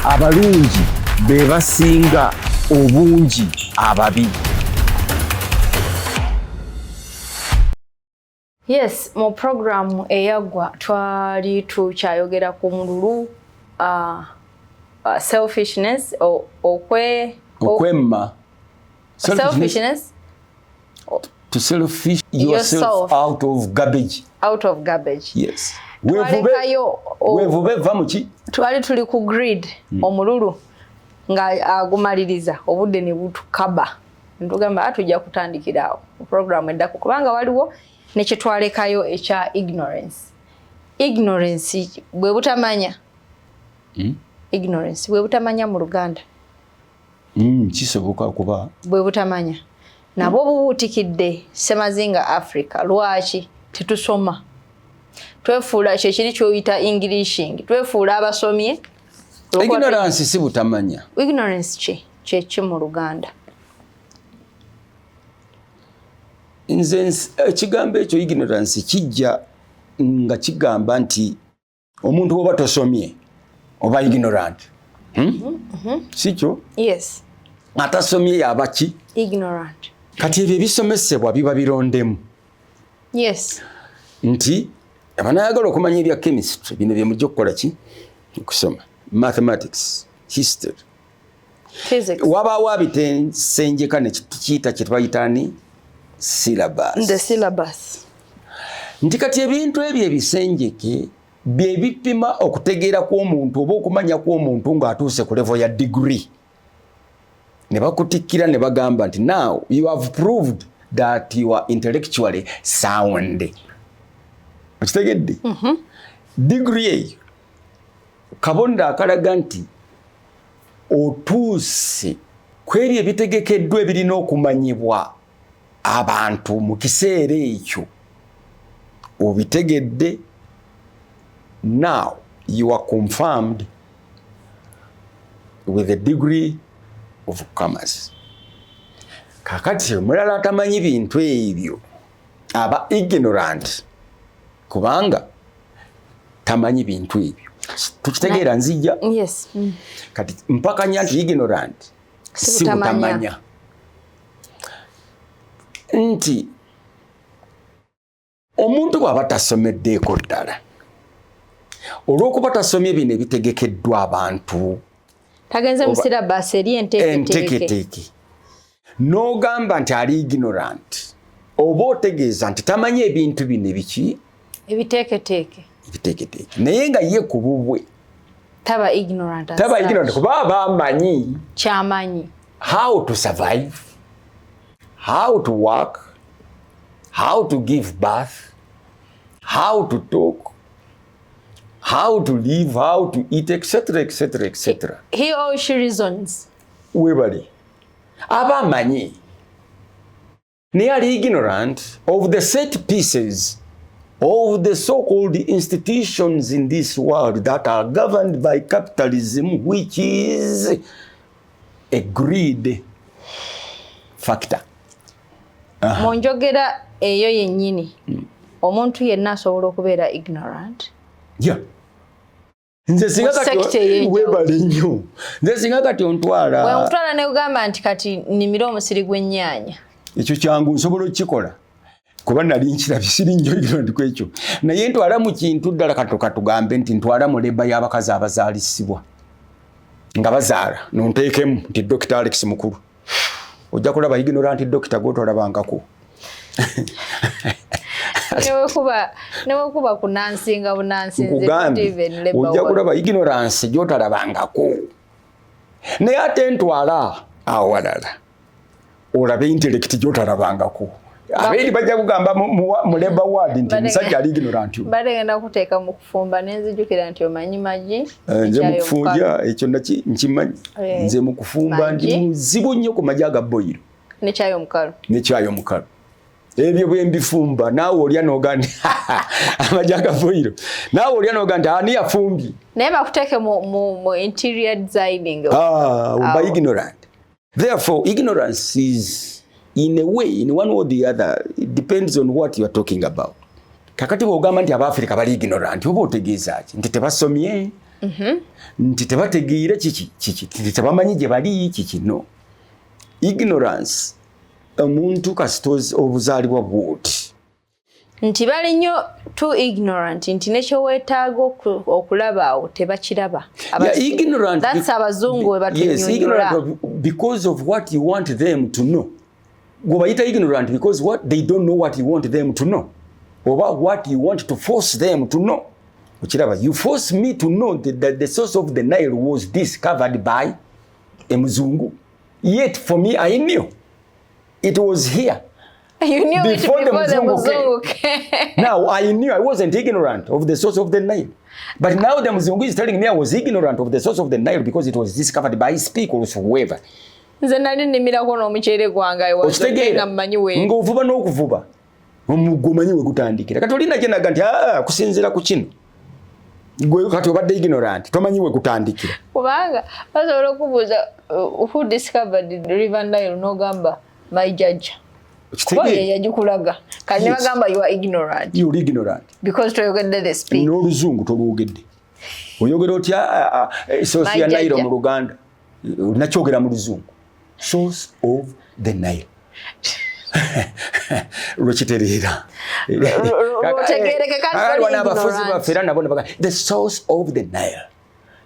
Abalungi be basinga obungi ababi. Yes, mu programu eyaggwa twali tukyayogera ku mululu, selfishness, okwe okwemma, selfishness, to selfish yourself out of garbage. Out of garbage. Yes. Twalekayo Wevube va muki? Twali tuli ku greed, omululu nga agumaliriza obudde ne butukaba. Ntugamba tujja kutandikira awo mu programu eddako, kubanga waliwo ne kyetwalekayo ekya ignorance. Ignorance bwe butamanya. Ignorance bwe butamanya mu Luganda. Kisoboka kuba bwe butamanya. Nabwo bubuutikidde Ssemazinga Africa. Lwaki tetusoma? Twefuula kyekiri kyoyita Englishing, twefuula abasomye. Ignorance si butamanya. Ignorance ki kyeki mu Luganda? Nze ekigambo ekyo ignorance kijja nga kigamba nti omuntu oba tosomye oba ignorant. Si kyo? Yes. Atasomye yaba ki? Ignorant. Kati ebyo ebisomesebwa biba birondemu. Yes. Nti abanayagala okumanya ebya chemistry bino bye mujja okukola ki? Okusoma. Mathematics, history, physics. Wabaawo abitensenjeka ne kiyita kye tbayita ni syllabus. The syllabus. Nti kati ebintu ebyo ebisenjeke bye bipima okutegeera kw'omuntu oba okumanya kw'omuntu ng'atuuse ku level ya degree. Ne bakutikkira ne bagamba nti now you have proved that you are intellectually sound. Okitegedde? Degree eyo kabonero akalaga nti otuuse ku ebyo ebitegekeddwa ebirina okumanyibwa abantu mu kiseera ekyo, obitegedde. Now you are confirmed with a degree of commerce. Kakati omulala atamanyi bintu ebyo aba ignorant, kubanga tamanyi bintu ebyo. Tukitegeera nzijja? Yes. Kati mpakanya nti ignorant si butamanya, nti omuntu bw'aba tasomeddeeko ddala, olw'okuba tasomye bino ebitegekeddwa abantu, tagenze mu syllabus eri enteeketeeke, n'ogamba nti ali ignorant, oba otegeeza nti tamanyi ebintu bino ebiki? Ebiteeketeeke. Ebiteeketeeke, naye nga ye ku bubwe taba ignorant. Taba ignorant kuba aba amanyi kyamanyi how to survive, how to work, how to give birth, how to talk, how to live, how to eat, etc., etc., etc. He or she reasons. Webali aba amanyi, naye ali ignorant of the set pieces of the so-called institutions in this world that are governed by capitalism, which is a greed factor. Mu njogera eyo yennyini, omuntu yenna asobola okubeera ignorant. Yeah. Nze singa kati, webale nnyo, nze singa kati ontwala Bwenkutwala nekugamba nti kati nnimire omusiri gw'ennyaanya. Ekyo kyangu, nsobola okukikola kuba nali nkirabye, siri nnyo ignorant ku ekyo. Naye ntwala mu kintu ddala, kati katugambe nti ntwala mu labour y'abakazi abazaalisibwa nga bazaala, nonteekemu nti Dr Alex Mukulu, ojja kulaba ignorant doctor gwotolabangako. Newekuba kunansinga bunansinze. Nkugambye, ojja kulaba ignorance gyotalabangako. Naye ate ntwala awalala olabe intellect gyotalabangako. Abeeri bajja kugamba mu labour ward nti musajja ali ignorant. Bagenda kuteeka mu kufumba nenzijukira nti omanyi magi. Nze mu kufunja ekyo naki nkimanyi. Nze mu kufumba ndi muzibu nnyo ku magi aga boil. Nekyayi omukalu. Nekyayi omukalu, ebyo bwe mbifumba, naawe olya noga nti amagi aga boil, naawe olya noga nti ani yafumbye? Naye bakuteeke mu interior designing. Ah, oba ignorant. Therefore ignorance is in a way, in one or the other, it depends on what you are talking about. Kakati bwogamba nti Abaafrika bali ignorant, oba otegeeza ki? Nti tebasomye? Nti tebategeera kiki kiki, tebamanyi gye bali kiki. No ignorance, omuntu kasita obuzaalibwa bwoti. Nti bali nnyo too ignorant, nti nekyeweetaaga okulaba awo tebakiraba. That's abazungu we batunyonyola. Because of what you want them to know. Gwe bayita ignorant because what they don't know, what you want them to know, oba what you want to force them to know. Okiraba, you force me to know that the source of the Nile was discovered by a muzungu, yet for me I knew it was here. You knew before, it before the muzungu came. Now I knew I wasn't ignorant of the source of the Nile. But now the muzungu is telling me I was ignorant of the source of the Nile because it was discovered by his people or whoever. Nze nali nnimirako n'omuceere gwange nga mmanyi we. Ng'ovuba n'okuvuba. Omuggo omanyi we gutandikira. Kati olina gye naga nti ah, kusinziira ku kino. Gwe kati obadde ignorant, tomanyi we gutandikira. Kubanga basobola okubuuza who discovered the River Nile, n'ogamba my judge. Kuba ye yagikulaga. Kati ne bagamba you are ignorant. You are ignorant. Because toyogedde the speak. N'oluzungu tolwogedde. Oyogera otya source ya Nile mu Luganda? Nakyogera mu Luzungu. Source of the Nile. Lwekitereera. Abafuzi baffe era nabo nebaga the source of the Nile.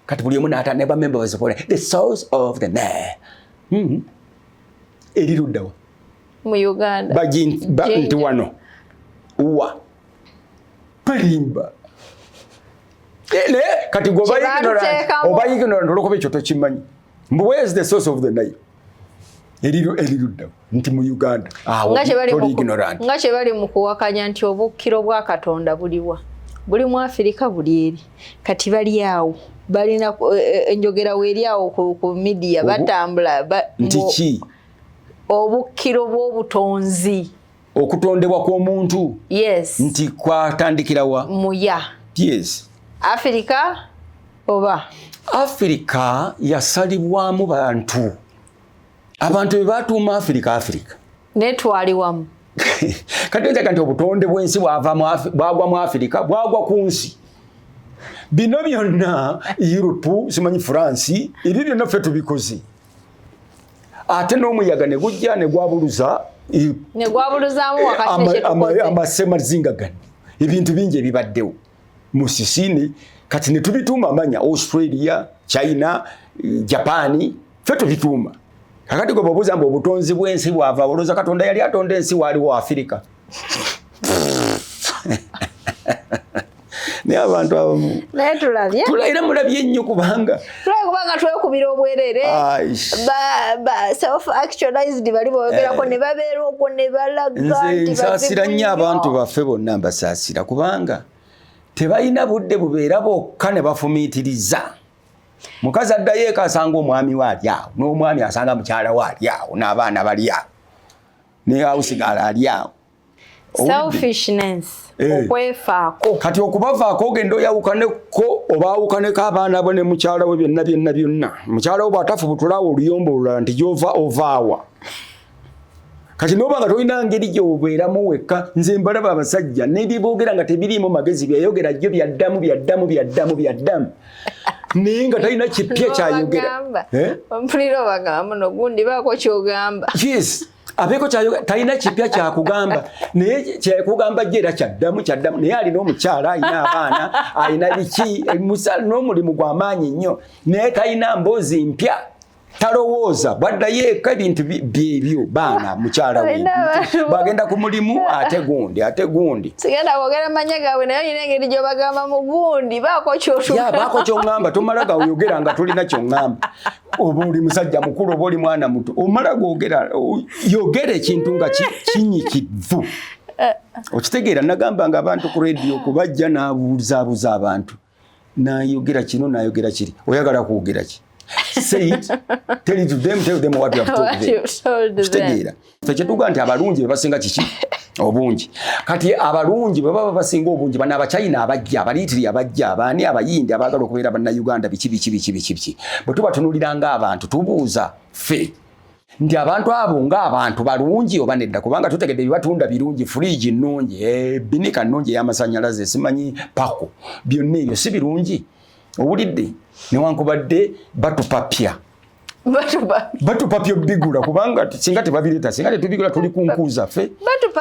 Kati buli omu n'ata ne bamemba basobola the source of the Nile. Eri luddawa? Mu Uganda. Nti wano wa palimba. Naye kati gwe oba ignorant olwokuba ekyo tokimanyi. Mbu where is the source of the Nile? Eri luddawa? Nti mu Uganda. Nga kye bali mu kuwakanya nti obukkiro bwa Katonda buliwa, buli mu Afirika, buli eri. Kati bali awo balina enjogera weeri awo ku media batambula. Nti ki? Obukkiro bw'obutonzi. Okutondebwa kw'omuntu. Yes. Nti kwatandikira wa? Muya. Yes. Afirika oba Afirika yasalibwamu bantu. Abantu be batuuma Afirika Afirika. Netwali wamu. Kati njaga nti obutonde bw'ensi bwagwa mu Afirika, bwagwa ku nsi. Bino byonna Europe, simanyi France, ebyo byonna ffe tubikoze. Ate n'omuyaga ne gujja ne gwabuluza ne gwabuluzaamu wakati. Amasemazinga gano. Ebintu bingi ebibaddewo. Musisini kati ne tubituuma amanya Australia, China, Japan, ffe tubituuma. Kakati gwe bw'obuuza mbu obutonzi bw'ensi bwava, olowooza Katonda yali atonda ensi waaliwo Afirika? Naye abantu abamu naye tulabye era mulabye nnyo kubanga tulabye kubanga twekubira obwerere ba self actualized bali boyogerako ne babeera okwo ne balaga. Nze nsaasira nnyo abantu baffe bonna, mbasaasira kubanga tebalina budde bubeera bokka ne bafumiitiriza. Mukazi addayo eka asanga omwami we ali awo, n'omwami asanga mukyala we ali awo, n'abaana bali awo, ne awusigala ali awo. Selfishness, okwefaako. Kati okubavaako ogenda oyawukaneko obaawukaneko abaana bo ne mukyala we byonna byonna byonna. Mukyala we bw'atafubutulawo oluyombo olulala nti gy'ova ovaawa. Kati n'oba nga tolina ngeri gy'obeeramu wekka, nze mbalaba abasajja n'ebiboogera nga tebiriimu magezi, byayogera jjo byaddamu byaddamu byaddamu byaddamu. Naye nga talina kipya kyayogera. Mpulira obagamba muno gundi baako ky'ogamba. Yes. Abeeko kyayogera, talina kipya kyakugamba. Naye kyakugamba jjo era kyaddamu kyaddamu. Naye alina omukyala, alina abaana, alina biki, n'omulimu gw'amaanyi nnyo. Naye talina mboozi mpya. Talowooza bwaddayo eka ebintu byebyo baana mukyala we bagenda ku mulimu ate gundi ate gundi. Sigenda kwogera mannya gaabwe naye olina engeri gy'obagamba mu gundi baako ky'otugamba. Baako ky'oŋŋamba, tomala gayogera nga tolina ky'oŋŋamba. Oba oli musajja mukulu oba oli mwana muto, omala googera yogera ekintu nga kinyikivu. Okitegeera? Nagambanga abantu ku rediyo kubajja n'abuuzaabuuza abantu. Nayogera kino nayogera kiri. Oyagala kwogera ki? Say it, tell it to them, tell them what you have told them. Kitegeera? Ffe kyetugaa nti abalungi be basinga kiki? Obungi. Kati abalungi bwe baba basinga obungi, bano Abachina abajja, Abaliitiri abajja, abaani Abayindi abaagala okubeera Bannayuganda, biki biki biki biki biki. Bwe tubatunuulira ng'abantu tubuuza ffe nti abantu abo ng'abantu balungi oba nedda, kubanga tutegedde ebibatunda birungi, fridge nnungi, ebinika nnungi ey'amasannyalaze, simanyi pako, byonna ebyo si birungi. Owulidde? Newankubadde batupapya, batupapya obigula, kubanga singa tebabireeta, singa tetubigula, tuli ku nku zaffe.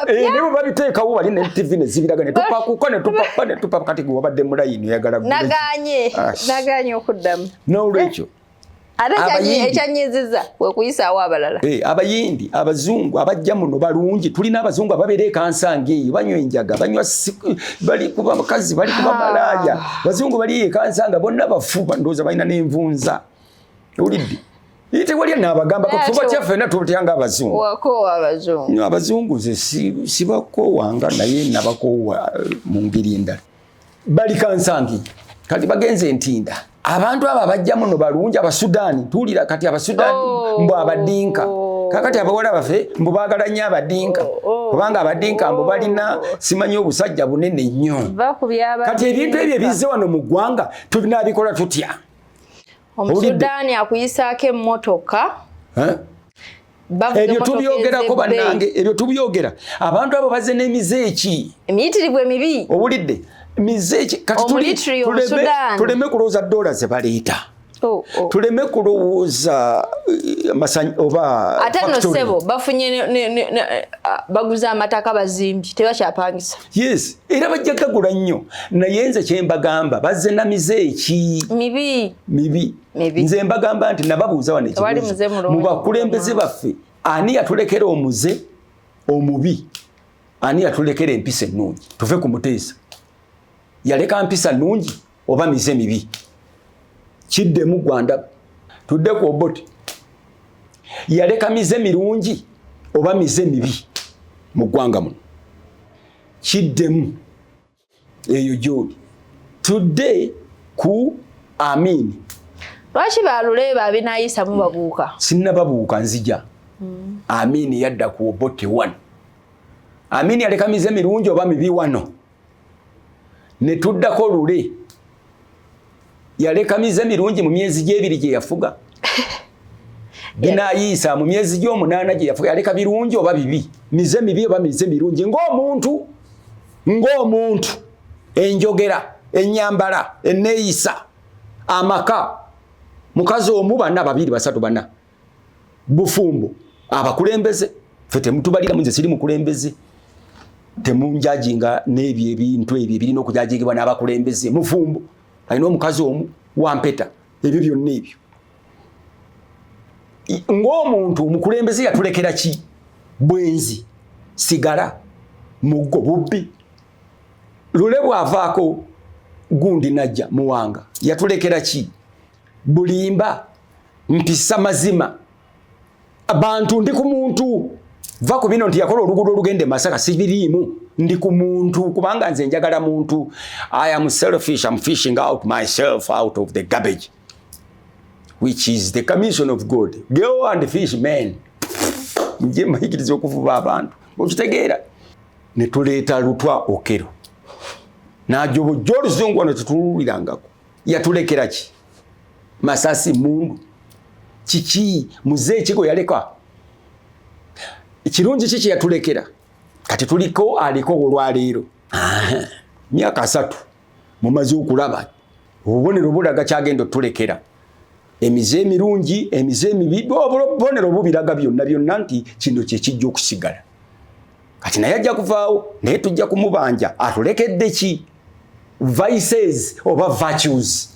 Eh, naye bwe babiteekawo wali ne TV ne zibiraga, ne tupakuka, ne tupapa, ne tupapa. Kati gwe wabadde mulayini oyagala naganye naganye okuddamu. N'olwekyo Ate ekyanyiziza kwe kuyisaawo abalala. Eh, abayindi, abazungu abajja muno balungi. Tulina abazungu ababeera ekansanga eyo, banywa enjaga, banywa, bali ku bakazi, bali ku bamalaaya. Bazungu bali ekansanga bonna bafu, ndowooza balina n'envunza. Owulidde? Tewali naabagambako, tubatya ffenna, tubatyanga abazungu. Abazungu. Abazungu nze sibakoowanga, naye nabakoowa mu ngeri endala. Bali kansangi, kati bagenze Ntinda. Abantu abo abajja muno balungi. Abasudaani, tuwulira kati Abasudaani, oh. Mbu Abadinka. Kakati abawala baffe mbu baagala nnyo Abadinka, oh, oh. kubanga Abadinka mbu balina simanyi obusajja bunene nnyo. Kati ebintu ebyo ebizze wano mu ggwanga tubinaabikola tutya? Omusudaani akuyisaako emmotoka. Ebyo tubyogerako, bannange, ebyo tubyogera. Abantu abo bazze n'emize eki? Emiyitirivu emibi. Owulidde? Mize ki? Kati tuleme kulowooza dola ze baleeta, oh. Tuleme kulowooza eh, oba Ate no ssebo, bafunye, baguze amataka, bazimbi, tebakyapangisa. Yes, era bajja gagula nnyo. Naye nze kyembagamba, bazze na mize eki? Mibi. Mibi. Nze mbagamba nti nababuuza wano ekibuuzo: mu bakulembeze baffe, ani yatulekera omuze omubi, ani yatulekera empisa ennungi? Tuve ku Muteesa, yaleka mpisa nnungi oba mize mibi? Kiddemu Gwanda. Tudde ku Obote, yaleka mize mirungi oba mize mibi mu ggwanga muno? Kiddemu eyo gyoli. Tudde ku Amini. Lwaki baluleeba abinayisa mubabuuka? Sinnababuuka, nzija. Amini yadda ku Obote wano. Amini yaleka mize mirungi oba mibi wano? Ne tuddako Lule, yaleka mize mirungi mu myezi gyebiri gye yafuga? Binayiisa mu myezi gy'omunaana gye yafuga, yaleka birungi oba bibi? Mize mibi oba mize mirungi? Ng'omuntu, enjogera, ennyambala, enneeyisa, amaka, mukazi omu, bana, babiri, basatu, bana, bufumbo, abakulembeze. Ffe temutubaliramu, nze siri mukulembeze, temunjajinga n'ebyo ebintu ebyo ebirina okujajingibwa n'abakulembeze. Mufumbo, alina omukazi omu, wampeta, ebyo byonna ebyo. Ng'omuntu, omukulembeze yatulekera ki? Bwenzi, sigala, muggo, bubbi. Lule bw'avaako, gundi najja, Muwanga, yatulekera ki? Bulimba, mpisa, mazima, bantu. Ndi ku muntu, va ku bino nti yakola oluguudo olugenda e Masaka, sibiriimu. Ndi ku muntu, kubanga nze njagala muntu. I am selfish, am fishing out myself out of the garbage, which is the commission of God: go and fish men. Nje mayigiriza okuvuba abantu, okitegeera? Ne tuleeta Lutwa Okero najobojja oluzungu wano tetuluwulirangako. Yatulekera ki? Masasi, mundu, kiki? Muze ekigo yaleka kirungi kiki yatulekera? Kati tuliko, aliko olwaleero myaka 30, mumaze okulaba obubonero bulaga kyagenda otulekera, emize emirungi, emize emibi. Obubonero bubiraga byonna byonna nti kino kyekijja okusigala. Kati naye ajja kuvaawo, naye tujja kumubanja atulekedde ki? Vices oba virtues?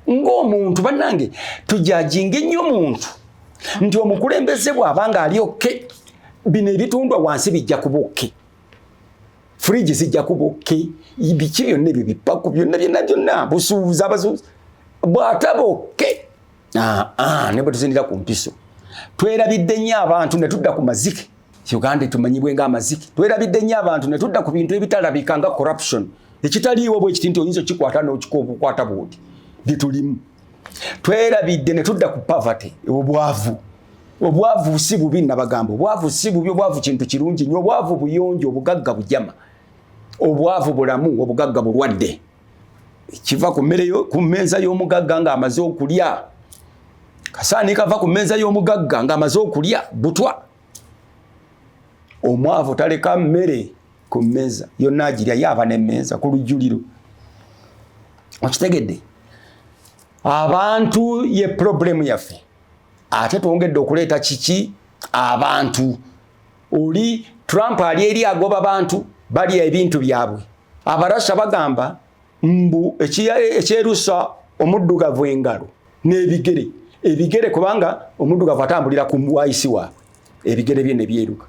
Ng'omuntu, bannange, tujajinga ennyo muntu nti omukulembeze bw'aba nga ali okay, bino ebitundwa wansi bijja kuba okay, fridge zijja kuba okay, biki byonna ebyo bipaku byonna byonna byonna, busuubuzi, abasuubuzi. Bw'ataba okay, ne bwe tuzindira ku mpiso. Twerabidde nnyo abantu ne tudda ku mazike. Uganda tumanyibwe nga amazike. Twerabidde nnyo abantu ne tudda ku bintu ebitalabika nga corruption, ekitaliiwo bwe kiti nti oyinza okikwata n'okikobukwata bwoti, byetulimu. Twerabidde ne tudda ku poverty, obwavu. Obwavu si bubi, nabagamba, obwavu si bubi. Obwavu kintu kirungi nnyo. Obwavu buyonjo, obugagga bujama. Obwavu bulamu, obugagga bulwadde. Kiva ku mmere ku mmeeza y'omugagga ng'amaze okulya, kasaani kava ku mmeeza y'omugagga ng'amaze okulya butwa. Omwavu taleka mmere ku mmeeza yonna, agirya yaaba n'emmeeza ku lujjuliro. Okitegedde? Abantu ye problemu yaffe. Ate twongedde okuleeta kiki? Abantu. Oli Trump ali eri agoba bantu, balya ebintu byabwe. Abarasha bagamba mbu ekyerusa omuddugavu engalo n'ebigere, ebigere kubanga omuddugavu atambulira ku bwayisi waabwe, ebigere bye ne byeruka,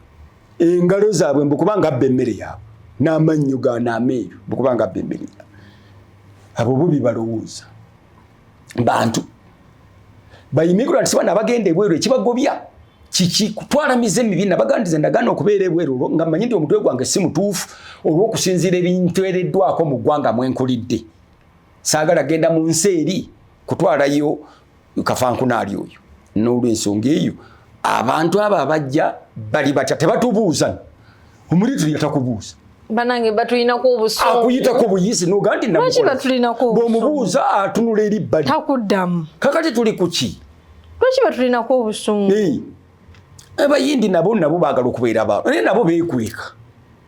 engalo zaabwe mbu kubanga abba emmere yaabwe, n'amannyo gaano ameeru mbu kubanga abba emmere yaabwe. Abo bubi balowooza bantu ba immigrants bano abagenda ebweru. Ekibagobya kiki? Kutwala mize mibi. Nabagandiza ndagaana okubeera ebweru nga mmanyi nti omutwe gwange si mutuufu olw'okusinziira ebinteereddwako mu ggwanga mwenkulidde. Saagala genda mu nsi eri kutwalayo kafankunaali oyo. N'olwensonga eyo, abantu abo abajja bali batya? Tebatubuuza. Omulituli yatakubuuza. Banange, batulinako obusungu. Akuyitako buyisi noga nti Lwaki batulinako obusungu? Bw'omubuuza atunula eri bbali. Takuddamu. Kakati tuli ku ki? Lwaki batulinako obusungu? Abayindi nabo baagala okubeera ba, naye nabo beekweka,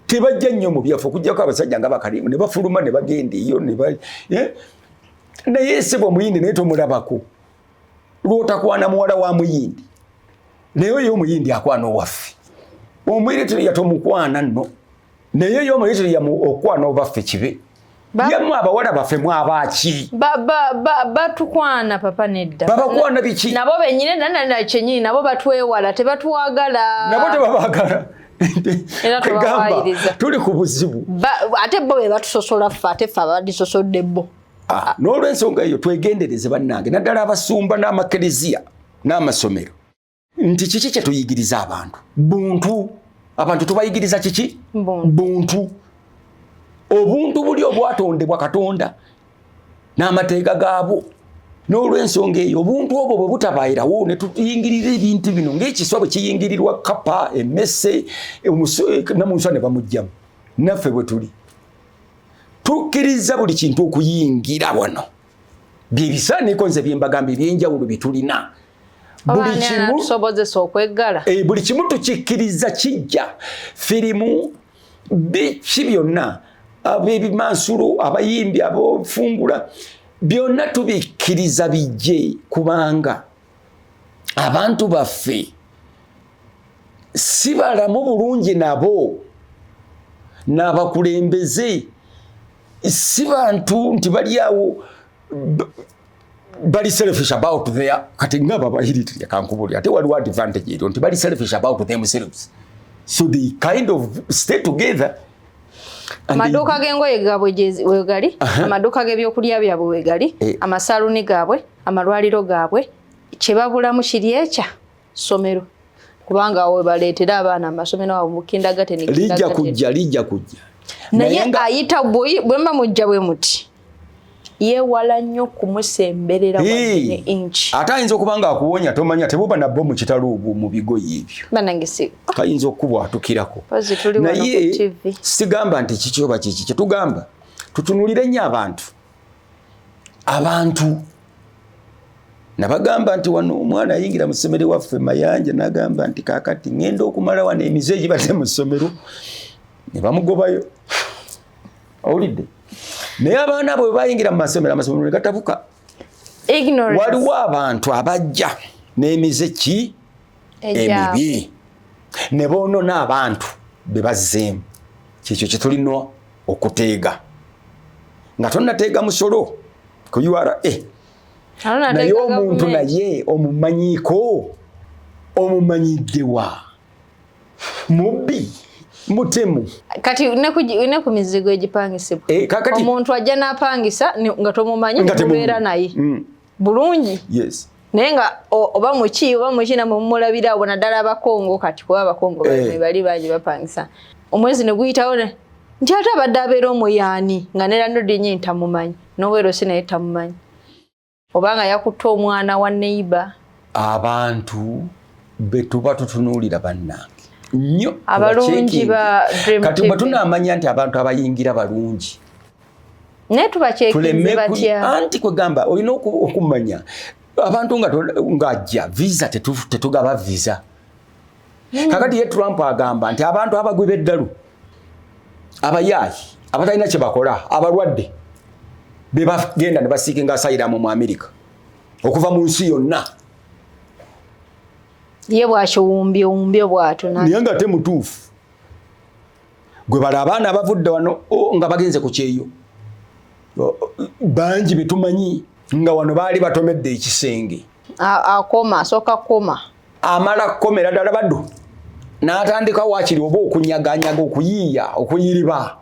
tebajja nnyo mu byaffe okugjako abasajja nga bakalimu ne bafuluma ne bagenda eyo ne ba, eh? Naye sebo omuyindi naye tomulabako lwotakwana muwala wa muyindi, naye oyo omuyindi akwana owaffe. Omwiritiriya tomukwana nno, naye yo omwiritiriya okwana obaffe kibe. Yemmwe abawala baffe mwabaki? Batukwana papa, nedda. Babakwana biki? Nabo benyini nana kyenyini nabo batwewala, tebatwagala. Nabo tebabagala. Era tubawayiriza. Tuli ku buzibu. Ate bo be batusosola ffe, ate ffe abadisosodde bo. Ah, n'olwensonga eyo twegendereze bannange, naddala abasumba n'amakereziya n'amasomero, nti kiki kye tuyigiriza abantu? Buntu. Abantu tubayigiriza kiki? Buntu. Obuntu buli obwatondebwa Katonda n'amateeka gaabwo. N'olwensonga eyo, obuntu obwo bwe butabairawo ne tuyingirira ebintu bino ng'ekiswa bwe kiyingirirwa kapa, emmese, namunswa ne bamugjamu, naffe bwe tuli tukkiriza buli kintu okuyingira wano. Byebisaaniko nze byembagamba ebyenjawulo bye tulina. Buli kimu tusobozesa okweggala. Eh, buli kimu tukikkiriza kijja, firimu, biki byonna, abebimansulo, abayimbi, abofungula, byonna tubikkiriza bijje, kubanga abantu baffe si balamu bulungi, nabo n'abakulembeze si bantu nti bali awo bali selfish about their. Kati nga babahiritira kankubuli, ate waliwo advantage ero nti bali selfish about themselves, so they kind of stay together. Amaduuka g'engoye gaabwe wegali, amaduuka g'ebyokulya byabwe wegali, eh. Amasaluni gaabwe, amalwaliro gaabwe. Kyebabulamu kiri ekya ssomero, kubanga awo webaleetera abaana amasomero abo mu kindergarten. Lijja kujja, lijja kujja. Naye ayita bwe mba mujja bwe muti, yeewala nnyo kumusemberera ne inch. Ate ayinza okuba nga akuwonya, tomanya tebuba nabbo mu kitalo obwo mu bigoye ebyo. Banange si Kayinza okubwatukirako. Naye sigamba nti kiki oba kiki. Kyetugamba, tutunulire nnyo abantu. Abantu nabagamba nti wano omwana ayingira mu ssomero waffe Mayanja, nagamba nti kakati ŋŋenda okumala wano emize egibadde mu ssomero, ne bamugobayo. Owulidde? Naye abaana abo bwe bayingira mu masomero, amasomero ne gatabuka. Waliwo abantu abajja n'emize ki emibi ne boonona abantu be bazzeemu. Kyekyo kye tulina okuteega nga tonnateega musolo ku URA. Naye omuntu naye omumanyiiko, omumanyiddewa? Mubbi, mutemu. Kati ne ku mizigo egipangisibwa, eh, omuntu ajja n'apangisa nga tomumanyi, mubeera naye bulungi, naye nga oba muki oba muki, namwe mumulabira awo, naddala Abakongo kati, kuba Abakongo eh. bali bangi bapangisa, omwezi ne guyitawo nti ate abadde abeera omuyaani nga ne landlord yennyini tamumanyi, n'obwerosi naye tamumanyi, obanga yakutte omwana wa neighbor. Abantu betuba tutunuulira bannange nnyo. Abalungi ba Kati bwe tunaamanya nti abantu abayingira balungi, Naye tubakyekinze batya? Anti kwegamba olina okumanya abantu ng'ajja visa, tetugaba visa. Kakati ye Trump agamba nti abantu abagwi b'eddalu, abayaayi, abatalina kye bakola, abalwadde, be bagenda ne baseekinga asylum mu America. Okuva mu nsi yonna. Ye bwakiwumbye wumbye bw'atyo. Naye nga ate mutuufu. Gwe bala abaana abavudde wano nga bagenze ku kyeyo, bangi betumanyi nga wano baali batomedde ekisenge. Akoma, asooka koma. Amala kukomera ddala baddu n'atandika waakiri oba okunyaganyaga, okuyiiya, okuyiriba,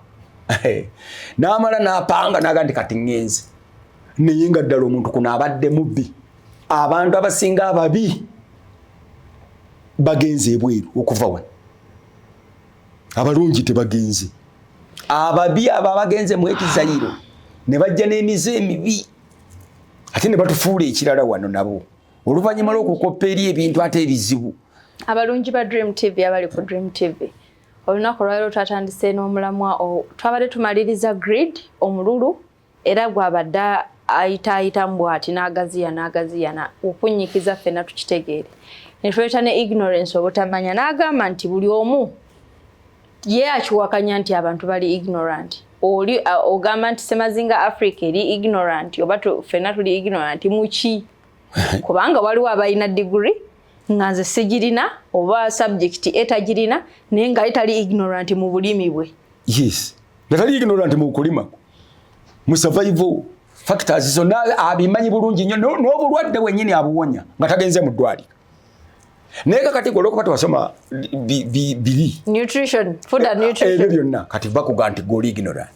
n'amala n'apanga n'aga nti kati ŋŋenze. Naye nga ddala omuntu kuno abadde mubbi. Abantu abasinga ababi bagenze ebweru okuva wano, abalungi tebagenze. Ababi abo abagenze mu exile ne bajja n'emize emibi, ate ne batufuula ekirala wano nabo oluvannyuma lw'okukoppa eri ebintu ate ebizibu. Abalungi ba Dream TV, abali ku Dream TV, olunaku olwaleero twatandise n'omulamwa, twabadde tumaliriza greed, omululu, era gwabadde ayitaayitamu bw'ati n'agaziya n'agaziya okunnyikiza ffenna tukitegeere, ne tuleeta ne ignorance, obutamanya, n'agamba nti buli omu ye akiwakanya nti abantu bali ignorant. Oli ogamba nti Semazinga Africa eri ignorant, oba ffenna tuli ignorant muki? Kubanga waliwo abalina degree nga nze sigirina, oba subject etagirina, naye nga tali ignorant mu bulimi bwe. Yes, nga tali ignorant mu kulima, mu survival factors zonna abimanyi bulungi nnyo, n'obulwadde bwennyini abuwonya nga tagenze mu ddwaliro. Naye kakati gwe olwokuba tewasoma biri nutrition, food and nutrition, ebyo byonna, kati bakuga nti gwe oli ignorant.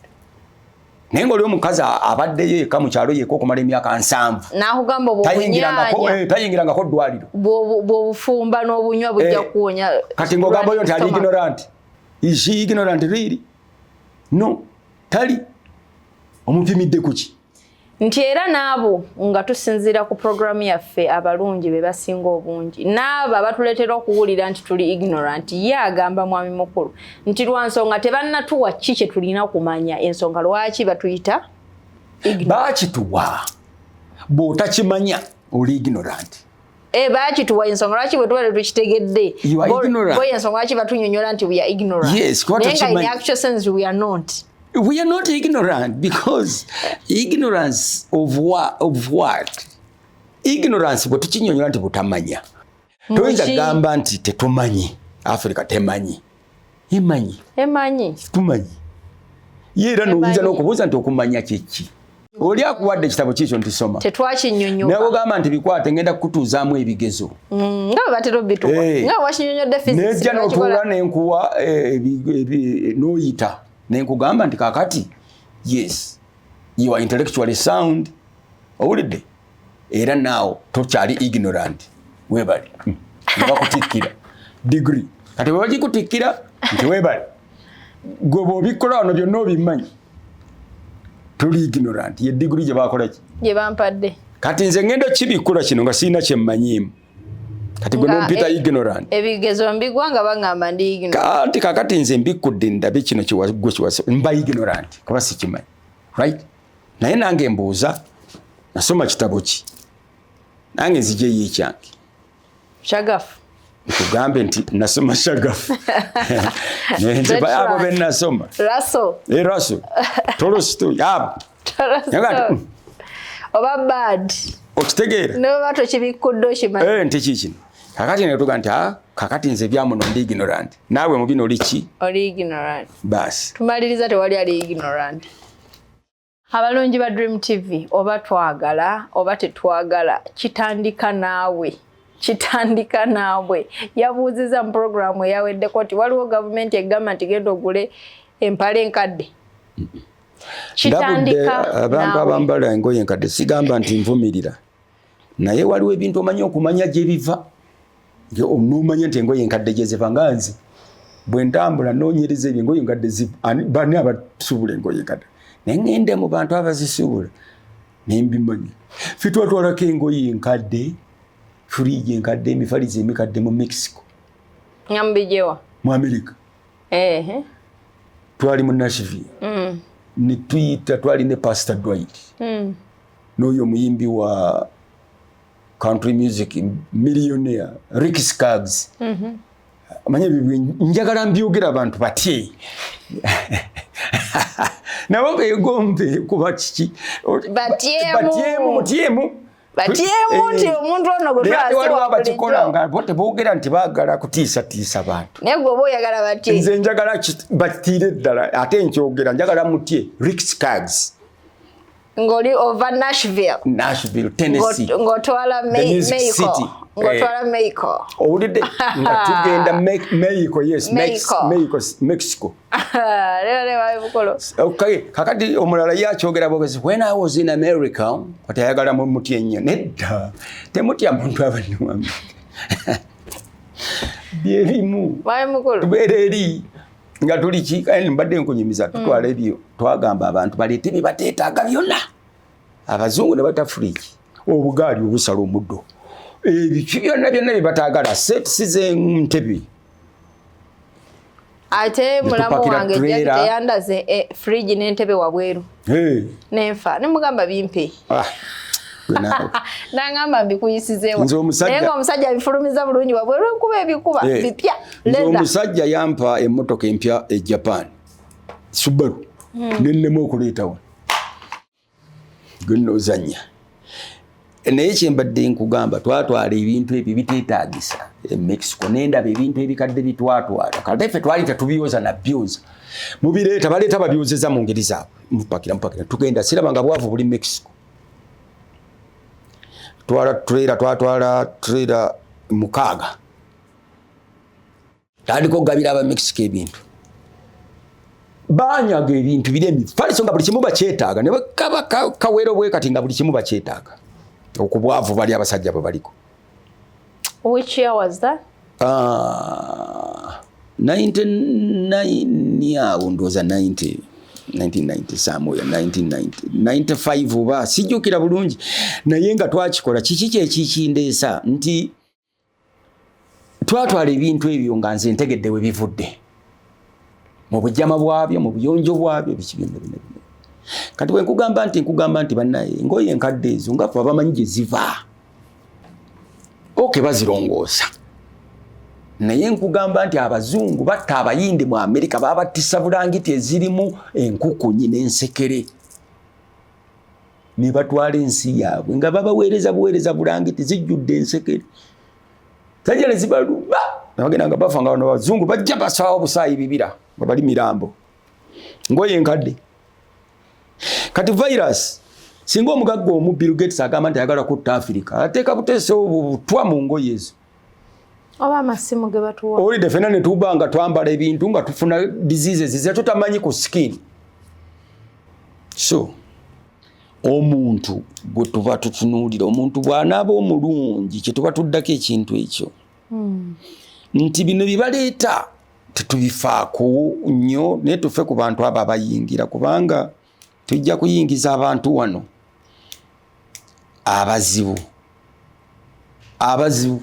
Naye nga oli omukazi abaddeyo eka mu kyalo yeka okumala emyaka 70, nakugamba tayingirangako ddwaliro, bw'obufumba n'obunywa bujja kuwonya. Kati ng'ogamba oyo nti ali ignorant. Is she ignorant really? No, tali. Omupimidde kuki? Nti era n'abo nga tusinziira ku programu yaffe, abalungi be basinga obungi, n'abo abatuleetera okuwulira nti tuli ignorant, ye agamba mwami mukulu nti lwa nsonga tebannatuwa ki kye tulina kumanya ensonga lwaki batuyita. Bakituwa, bw'otakimanya oli ignorant. E, bakituwa ensonga lwaki bwe tuba tetukitegedde, bo ensonga lwaki batunyonyola nti we are ignorant. Yes. Naye nga in actual sense we are not. We are not ignorant, because ignorance of what, of what? Ignorance bwe tukinyonyola nti butamanya, toyinza kugamba nti tetumanyi. Africa temanyi? Emanyi. Emanyi. Tumanyi. Ye era noyinza n'okubuuza nti okumanya kyeki? Oli akuwadde ekitabo kiikyo nti soma. Tetwakinyonyoka. Nawe ogamba nti bikwate, ngenda kukutuuzaamu ebigezo. Nga bwe batera obituwa, nga wakinyonyodde physics. Nejja n'otuula nenkuwa n'oyita, nenkugamba nti kakati yes, you are intellectually sound, owulidde, era naawo tokyali ignorant, webale. Nebakutikkira degree. Kati bwe bagikutikkira nti webale, gwe bw'obikola wano byonna obimanyi, tuli ignorant, ye degree gye bakola ki? Gye bampadde. Kati nze ngenda kibikkula kino nga sirina kyemmanyiimu, kati gwe nompita ignorant. Ebigezo mbigwa nga baŋŋamba ndi ignorant. Kati kakati nze mbikkudde ndabe kino gwe kiwasa, mba ignorant kuba sikimanyi, right? Naye nange mbuuza, nasoma kitabo ki? Nange nzijeyo ekyange. Shagafu. Nkugambe nti nasoma Shagafu, abo benasoma. Russell. E, Russell, Tolstoy, abo. Oba bad. Okitegeera? Noba tokibikkudde okimanyi. Eh, nti kikino kakati netuga nti ah, kakati nze byamuno ndi ignorant, naawe mu bino oli ki? Oli ignorant. Baasi. Tumaliriza, tewali ali ignorant. Abalungi ba Dream TV, oba twagala oba tetwagala, kitandika naawe, kitandika naawe. Yabuuziza mu puroguramu eyaweddeko nti waliwo gavumenti egamba nti genda ogule empale enkadde. Kitandika abantu abambala engoye enkadde. Sigamba nti nvumirira, naye waliwo ebintu omanyi okumanya gye biva, nomanya nti engoye enkadde gye ziva. Nga nze bwe ntambula noonyereza ebyo, engoye enkadde bani abasuubula engoye enkadde, naye ŋŋende mu bantu abazisuubula nembimanya. Ffe twatwalako engoye enkadde, fridge enkadde, emifalizo emikadde mu Mexico. Nga mubijewa? Mu America. Twali mu Nashville, netuyita, twali ne Pastor Dwight, n'oyo omuyimbi wa country music, millionaire Rick Skaggs. Manye ebyo njagala mbyogera abantu batye, nabo begombe kuba kiki. Batyemu. Batyemu, mutyemu. Batyemu nti omuntu ono gwe Naye ate waliwo abakikola nga bo teboogera nti baagala kutiisatiisa bantu. Naye gwe oba oyagala batye? Nze njagala batiire ddala, ate nkyogera, njagala mutye Rick Skaggs. Ng'oli ova Nashville. Nashville, Tennessee. Ng'otwala Mexico. Ng'otwala Mexico. Owulidde nga tugenda Mexico, yes, Mexico, Mexico. Okay, kakati omulala ye akyogera bwogezi, when I was in America, kati ayagala mutye nnyo. Nedda, temutya muntu abadde mu America. Byebimu. Tubeera eri nga tuli ki, mbadde nkunyumiza, tutwala ebyo, twagamba abantu baleete bye bateetaaga byonna. Abazungu ne bata fridge, obugaali obusala omuddo, ebiki byonna byonna bye bataagala, sets z'entebe. Ate mulamu wange Jackie teyandaze fridge n'entebe wabweru. Nenfa, ne mugamba bimpe. Nangamba mbikuyisizeewo. Naye ng'omusajja abifulumiza bulungi wabweru, enkuba ebikuba bipya. Nze omusajja yampa emmotoka empya e Japan, Subaru, nennema okuleeta wano. Gwe nnoozannya. Naye kye mbadde nkugamba, twatwala ebintu ebyo biteetaagisa e Mexico, nendaba ebintu ebikadde bitwatwala. Kale ffe twali tetubyoza na byoza. Mubireeta, baleeta babyozeza mu ngeri zaabwe. Mupakira, mupakira. Tugenda, siraba nga bwavu buli Mexico. Twala trailer, twatwala trailer 6. Tandika okugabira aba Mexico ebintu. Banyaga ebintu biri emifaliso nga buli kimu bakyetaaga. Ne kaba kawero bwe kati nga buli kimu bakyetaaga. Okubwavu bali abasajja bwe baliko. Which year was that? 99 awo ndowooza 90. 1990 somewhere, 1990, 95 oba sijjukira bulungi. Naye nga twakikola, kiki kye kikindeesa nti twatwala ebintu ebyo nga nze ntegedde we bivudde. Mu bujama bwabyo, mu buyonjo bwabyo, biki byonna byonna byonna. Kati bwe nkugamba nti bannaye engoye enkadde ezo nga ffe abamanyi gye ziva. Okay, bazirongoosa. Naye nkugamba nti abazungu batta abayindi mu Amerika, babattisa bulangiti ezirimu enkukunyi n'ensekere. Ne batwala ensi yaabwe nga babaweereza buweereza bulangiti zijjudde ensekere. Sajja ne zibalumba. Ne bagenda nga bafa nga bano abazungu bajja basaawa busaayi bibira nga bali mirambo. Ngoye enkadde. Kati virus, singa omugagga omu Bill Gates agamba nti ayagala kutta Afrika, ateeka buteese obutwa mu ngoye ezo. Oba amasimu ge batuwa. Owulidde ffenna ne tuba nga twambala ebintu nga tufuna diseases ze tutamanyi ku skin. So, omuntu gwe tuba tutunuulira, omuntu bw'anaaba omulungi, kye tuba tuddako ekintu ekyo. Nti bino bye baleeta tetubifaako nnyo, naye tufe ku bantu abo abayingira, kubanga tujja kuyingiza abantu wano abazibu. Abazibu.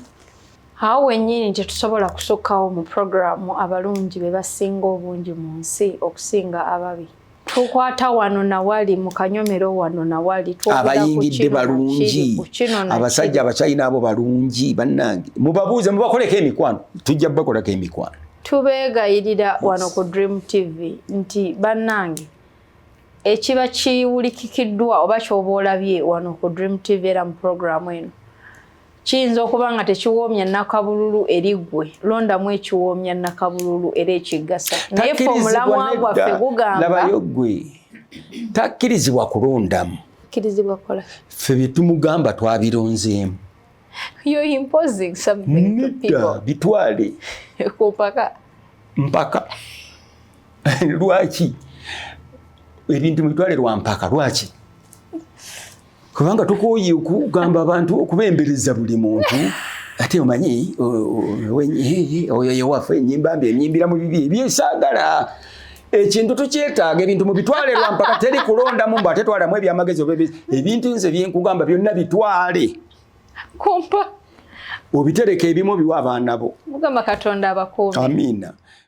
Awo wennyini tetusobola kusukkawo mu programu abalungi be basinga obungi mu nsi okusinga ababi. Tukwata wano na wali mu kanyomero wano na wali, twogera ku Abayingidde kino na balungi. kiri, ku kino na Abasajja kiri. Abachina abo balungi bannange. Mubabuuze, mubakoleko emikwano. Tujja kubakolako emikwano. Tubeegayirira wano ku Dream TV nti bannange ekiba kiwulikikiddwa oba ky'oba olabye wano ku Dream TV era mu programu eno kiyinza okuba nga tekiwoomya nnakabululu eri ggwe, londamu ekiwoomya nnakabululu era ekigasa. Naye ffe omulamwa gwaffe gugamba Labayo ggwe, takkirizibwa kulondamu. Akkirizibwa kukola. Ffe bye tumugamba twabironzeemu. You're imposing something to Nedda, people. bitwale. Ku mpaka. Mpaka. Lwaki? Ebintu mubitwale lwa mpaka, lwaki? Kubanga tukooye okugamba abantu okubembereza buli muntu. Ate omanyi, oyo ye waffe, ennyimba mbi, ennyimbira mu bibi, ebyesaagala. Ekintu tukyetaaga, ebintu mubitwale lwa mpaka, teri kulondamu mbu ate twalamu ebyamagezi oba ebintu nze bye nkugamba byonna bitwale. Kumpa. Obitereka ebimu biwa abaana bo. Mukama Katonda abakuume. Amiina.